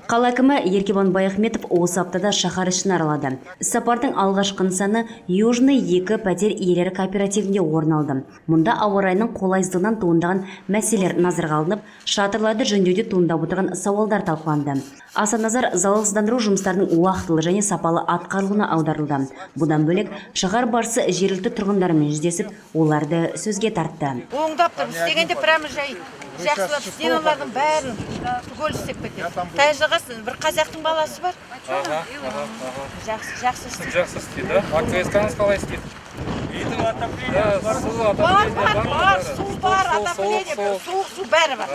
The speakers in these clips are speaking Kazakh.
Қала әкімі Еркебұлан Баяхметов осы аптада шаһар ішін аралады. Іссапардың алғашқы нысаны Южный 2 пәтер иелері кооперативінде орын алды. Мұнда ауа райының қолайсыздығынан туындаған мәселелер назарға алынып, шатырларды жөндеуде туындап отырған сауалдар талқыланды. Аса назар залалсыздандыру жұмыстарының уақытылы және сапалы атқарылуына аударылды. Бұдан бөлек, шаһар басшысы жергілікті тұрғындармен жүздесіп, оларды сөзге тартты. Оңдап тұрып істегенде, прямо жай жақсылап стеналардың бәрін түгел істеп кетеді. Тайжығас бір қазақтың баласы бар. Жақсы, жақсы істейді. Жақсы істейді. АКС қалай істейді? Үйдің отопление Да, су, Бар. Отопление Бар. бар ма? Бар, су бар. Су, Отопление, суық. суық су, бәрі бар.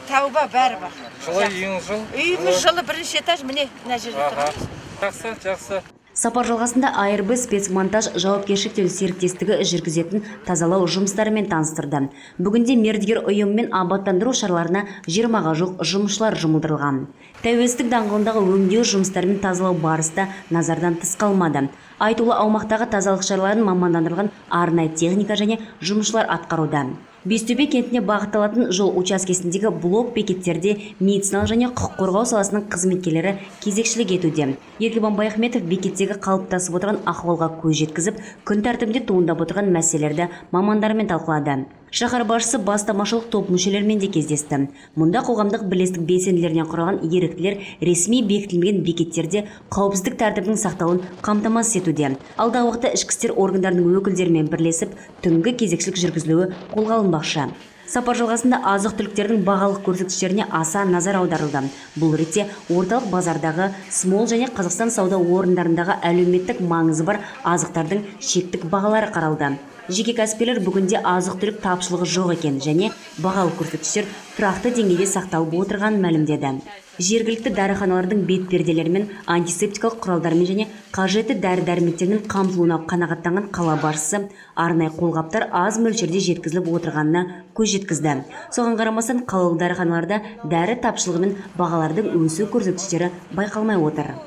Тәуба, бәрі бар. Жылы. Жақсы. Үйіңіз жылы? Үйіміз жылы, бірінші этаж, міне, мына жерде тұрамыз. Жақсы, жақсы. Сапар жалғасында АРБ спецмонтаж жауапкершілігі шектеулі серіктестігі жүргізетін тазалау жұмыстарымен таныстырды. Бүгінде мердігер ұйыммен абаттандыру шараларына 20-ға жуық жұмысшылар жұмылдырылған. Тәуелсіздік даңғылындағы өңдеу жұмыстарымен тазалау барысы да назардан тыс қалмады. Айтулы аумақтағы тазалық шараларын мамандандырылған арнайы техника және жұмысшылар атқаруда. Бестөбе кентіне бағытталатын жол учаскесіндегі блок бекеттерде медициналық және құқық қорғау саласының қызметкерлері кезекшілік етуде. Еркебұлан Баяхметов бекеттегі қалыптасып отырған ахуалға көз жеткізіп, күн тәртібінде туындап отырған мәселелерді мамандармен талқылады. Шаһар басшысы бастамашылық топ мүшелерімен де кездесті. Мұнда қоғамдық бірлестік белсенділерінен құралған еріктілер ресми бекітілмеген бекеттерде қауіпсіздік тәртібінің сақталуын қамтамасыз етуде. Алдағы уақытта ішкі істер органдарының өкілдерімен бірлесіп, түнгі кезекшілік жүргізілуі қолға алынбақшы. Сапар жалғасында азық-түліктердің бағалық көрсеткіштеріне аса назар аударылды. Бұл ретте орталық базардағы, Смол және Қазақстан сауда орындарындағы әлеуметтік маңызы бар азықтардың шектік бағалары қаралды. Жеке кәсіпкерлер бүгінде азық-түлік тапшылығы жоқ екен және бағалық көрсеткіштер тұрақты деңгейде сақталып отырғанын мәлімдеді. Жергілікті дәріханалардың бет перделерімен, антисептикалық құралдармен және қажетті дәрі-дәрмектермен қамтылуына қанағаттанған қала басшысы арнайы қолғаптар аз мөлшерде жеткізіліп отырғанына көз жеткізді. Соған қарамастан, қалалық дәріханаларда дәрі тапшылығы мен бағалардың өсу көрсеткіштері байқалмай отыр.